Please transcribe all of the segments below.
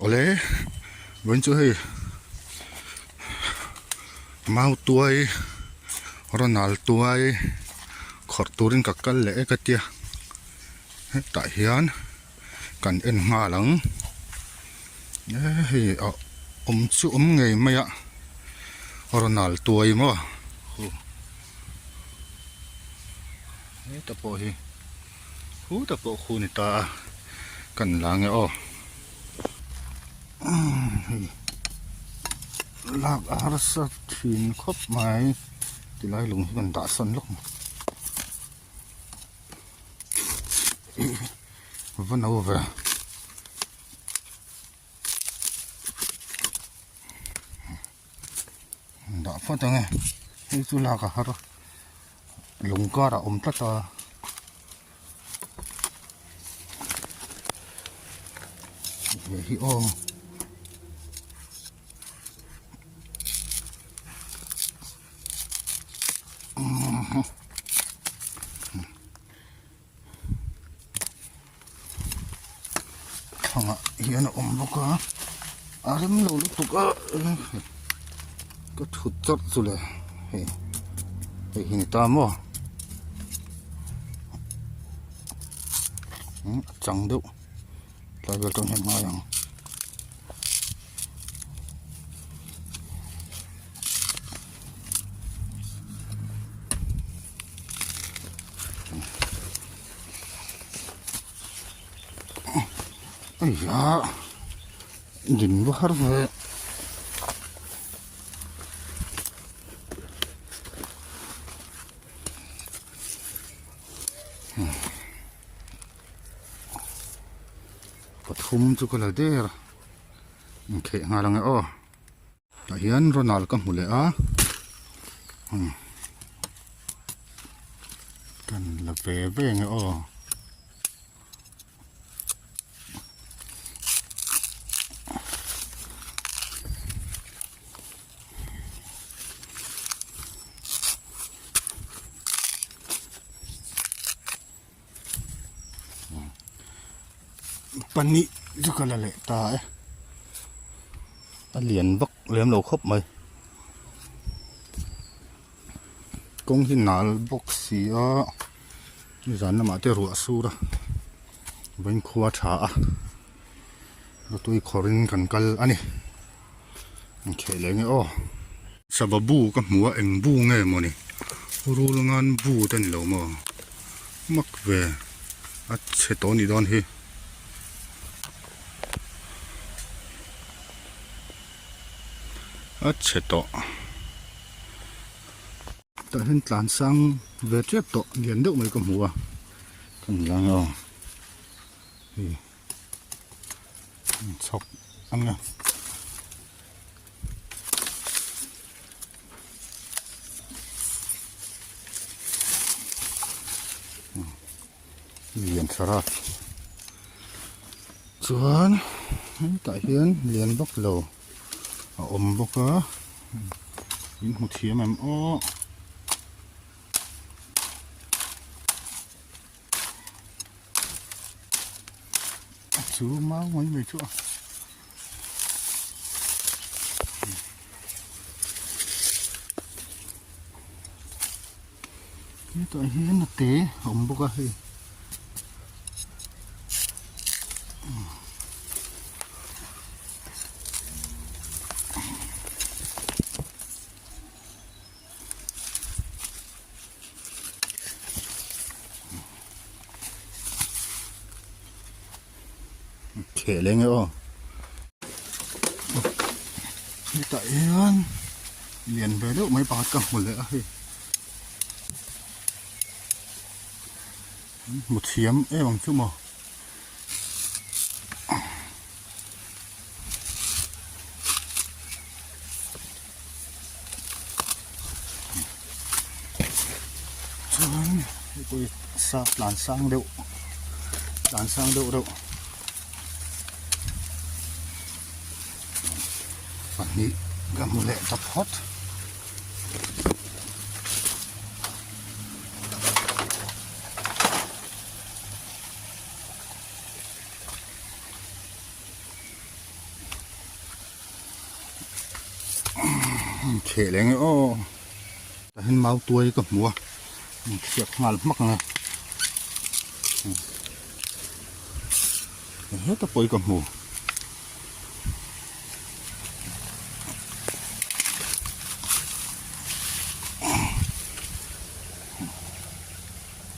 Awle vawiin chu hei mau tuai rawnal tuai khawrh turin ka kal leh ek a tia hetah hian kan en nghal ang e hei a awm chu awm ngei mai a rawnal tuai maw heta pawh hi. Khutah pawh khu ni ta a kan la nge aw hei lak a harsa thin khawp mai tilai lung hi kan dah sawn lawk va no ve. Dah phawt ang e hei chu lak a har a lung kar a awm tlat a hei hi aw Thangah hian a awm bawk a a rem lo lutuk a ka thut chawrh chu le hei hei hi ni ta maw a chang deuh tlai vel tawng hian ngai ang. Eiah din va har ve. Pathum chu ka la der a inkheh nghal ang e aw. Tah hian Ronald ka hmu leh a kan la ve ve nge aw. Pahnih chu ka la leh ta e a lian vak lem lo khawp mai kawng hi nal bawk si a nizan lamah te ruah a sur a vawiin khua a tha a rawtui khawrh in kan kal a ni inkheh leh nge aw sava bu ka hmu a eng bu nge mawni rul ngan bu te ni lo maw. Mak ve a chhe tawh anih dawn hi. A chhe tawh. Tah hian tlan sang ve tep tawh lian deuh mai ka hmu a. Ka ni lai aw. Hei chhawk anga. Lian thlarau chuan hetah hian lian vak lo a awm bawk a in hmu thiam em aw. A chu mau mai mai chu a. Hetah hian a te a awm bawk a hei. Kheh leh nge aw hetah hian lian ve deuh mai pakhat ka hmu leh a hei hmu thiam em ang chu maw. Chuan hei pawh hi sap tlan sang deuh tlan sang deuh reuh pahnih ka hmu leh ta phawt. Kheh leh nge aw. Tah hian mau tuai ka hmu a, an thliak nghal hmak ang e. Heta pawh hi ka hmu.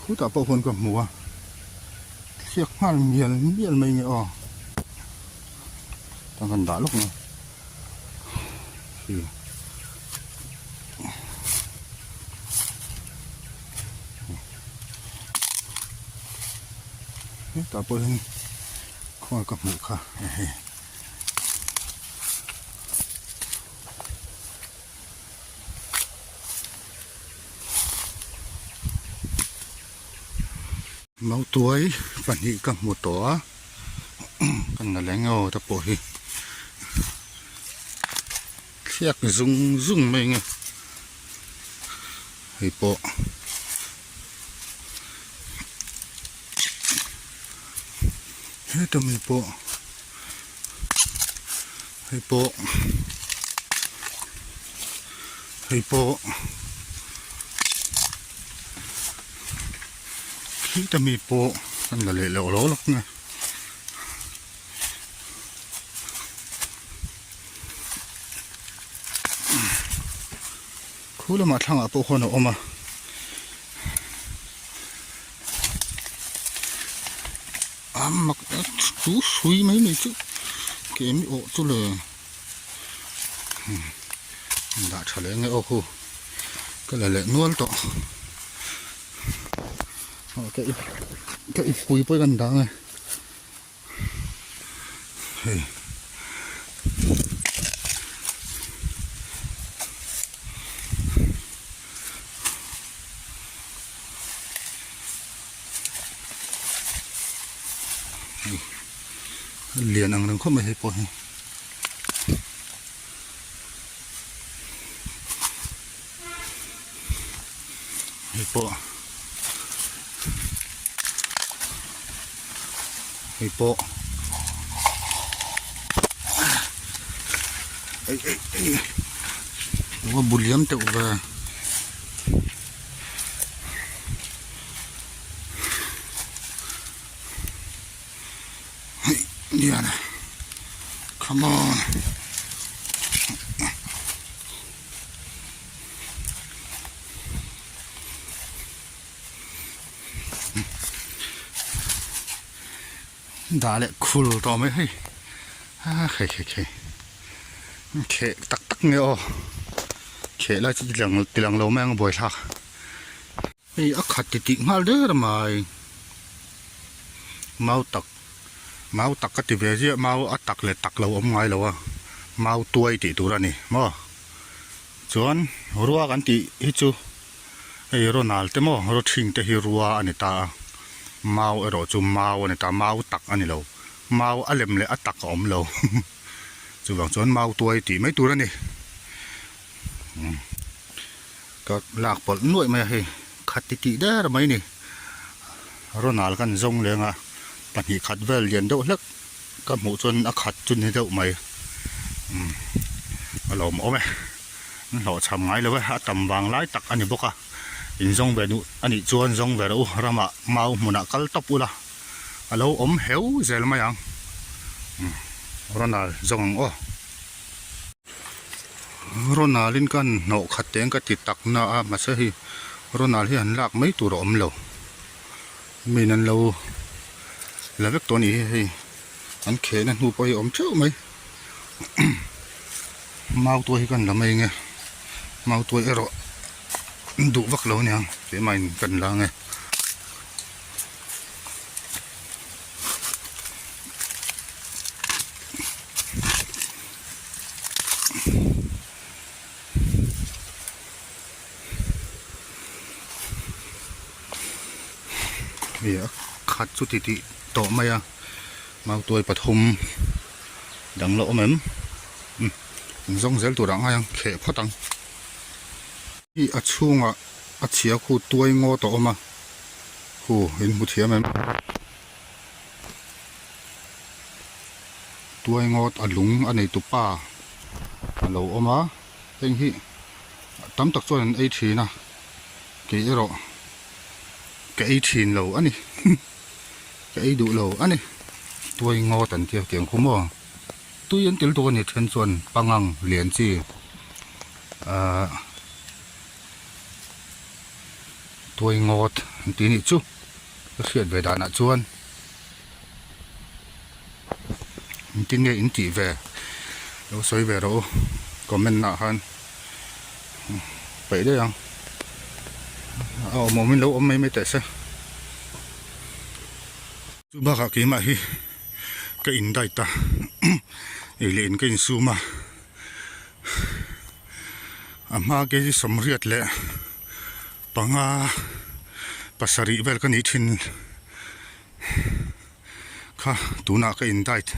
Khutah pawh huan ka hmu a, thliak nghal mial mial mai nge aw. Tah kan dah lawk ang a. Hetah pawh hian khawnge ka hmuh kha hei. Mautuai pahnih ka hmu tawh a ka na leng aw te pawh hi thliak zung zung mai nge hei pawh heta mi pawh hei pawh hei pawh khita mi pawh an la leh loh lo lawk nge. Khu lamah thlangah pawh khuan a awm a. A mak chu hrui mai mai chu ke mi awh chu le dah tha leh nge aw khu ka la leh nual tawh ka ip ka ip pui pawh kan dah nge hei. Lian ang reng khawp mai hei pawh hi. Hei pawh hei pawh ei ei ei a bu liam teuh ve. Hei lian a come on dah leh khul tawh mai hei a khei khei khei kheh tak tak nge aw kheh lai chu tilang lo mai ang buaithlak. Hei a khat ti tih nghal der mai. Mau tak mau tak ka ti ve ziah mau a tak leh tak lo awm ngai lo a mau tuai tih tur a ni maw chuan rua kan tih hi chu hei ronal te maw rawthing te hi rua a ni ta a mau erawh chu mau a ni ta mau tak a ni lo mau a lem leh a tak a awm lo chuvang chuan mau tuai tih mai tur a ni. Ka lak pawlh nuaih mai a hei khat ti tih der mai ni Ronald kan zawng leng a pahnih khat vel lian deuh hlek ka hmuh chuan a khat chu ni deuh mai umm a lawm awm e an hlawhchham ngai lo e a tam vang lai tak a ni bawk a in zawng ve duh a nih chuan zawng ve rawh u ramah mau hmunah kal tawp ula a lo awm heu zel mai ang umm Ronald zawng ang aw. Ronald in ka hnawh khat teng ka ti tak na a mahse hei Ronald hi han lak mai tur a awm lo miin an lo la vek tawh a nih hi hei an khehna hnu pawh hi a awm theuh mai mautuai hi kan la mai nge mautuai erawh an duh vak lo aniang keimah in kan la nge. Hei a khat chu ti tih tawh mai a mautuai pathum dang la awm em umm an zawng zel tur ah ngai ang kheh phawt ang hei a chhungah a chhia khu tuai ngawt a awm a khu in hmu thiam em. Tuai ngawt a lung a nei tu pa a lo awm a, Heng hi tam tak chuan an ei thin a, kei erawh ka ei thin lo a ni. Ka ei duh lo a ni. Tuai ngawt an tia tiang khu maw? Tui an tel tuk a ni then chuan pangang lian chi ahh tuai ngawt an tih nih chu ka hriat ve danah chuan engtin nge in tih ve lo sawi ve rawh u comment ah khan peih daih ang a awm awm in lo awm mai mai teh se chu bakah keimah hi. Ka in diet a ei leh in ka insum a a hma kg sawmriat leh panga pasarih vel ka nih thin kha tunah ka in diet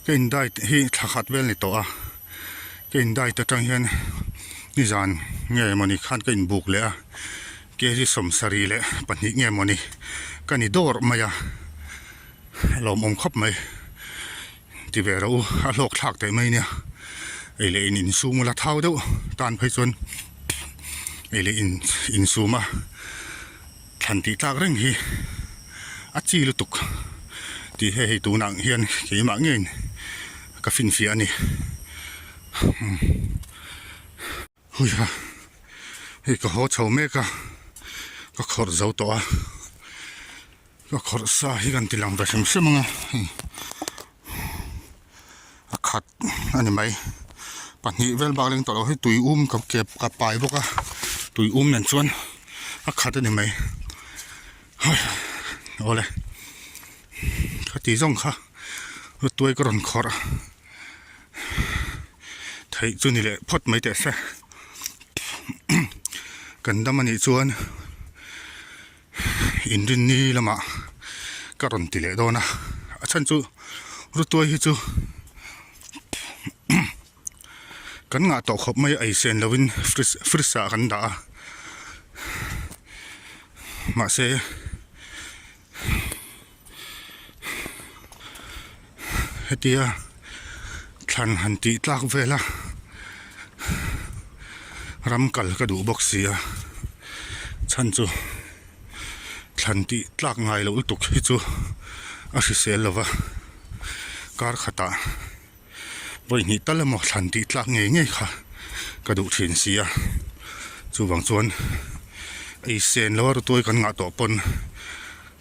ka in diet hi thla khat vel ni tawh a ka in diet atang hian nizan nge mawni khan ka inbuk leh a kg sawmsarih leh pahnih nge mawni ka ni dawrh mai a. A lawmawm khawp mai ti ve rawh u a hlawk thlak teh mai nia ei leh in insum ula thau deuh tan phei chuan ei leh in insum a thlan tih tlak reng hi a chi lutuk tih hei hei tunah hian keimah ngeiin ka finfiah a ni. Huiha hei ka haw chho mek a ka khawrh zo tawh a ka khawrh sa hi kan ti lang ve hrim hrim ang a hei a khat a ni mai pahnih vel bak leng tawh lo hei tui um ka ke ka pai bawk a tui um nen chuan a khat a ni mai hei awle ka ti zawng kha tuai ka rawn khawrh a. Theih chu ni leh phawt mai teh se. Kan dam anih chuan inrinni lamah ka rawn ti leh dawn a. A chhan chu rutuai hi chu kan ngah tawh khawp mai a ei sen lovin fridge fridge ah kan dah a. Mahse. Hetia thlan han tih tlak vel a ram kal ka duh bawk si a chhan chu thlan tih tlak ngai loh lutuk hi chu a hrisel lo va kar khatah vawi hnih tal emaw thlan tih tlak ngei ngei kha ka duh thin si a chuvang chuan ei sen lo a rutuai kan ngah tawh pawn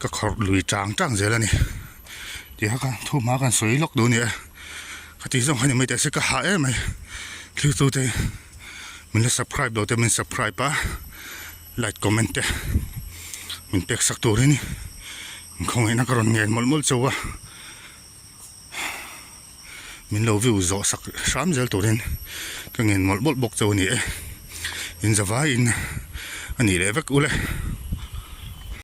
ka khawrh lui tang tang zel a ni tih kha thu hma kan sawi lawk duh a ni e khati zawng kha ni mai teh se ka hah em mai thil chu te min la subscribe lo te min subscribe a like comment te min pek sak turin khawngaihna ka rawn ngen mawlh mawlh chauh a. Min lo view zawh sak hram zel turin ka ngen mawlh mawlh bawk chu a ni e. In zavaiin a nih leh vek ule.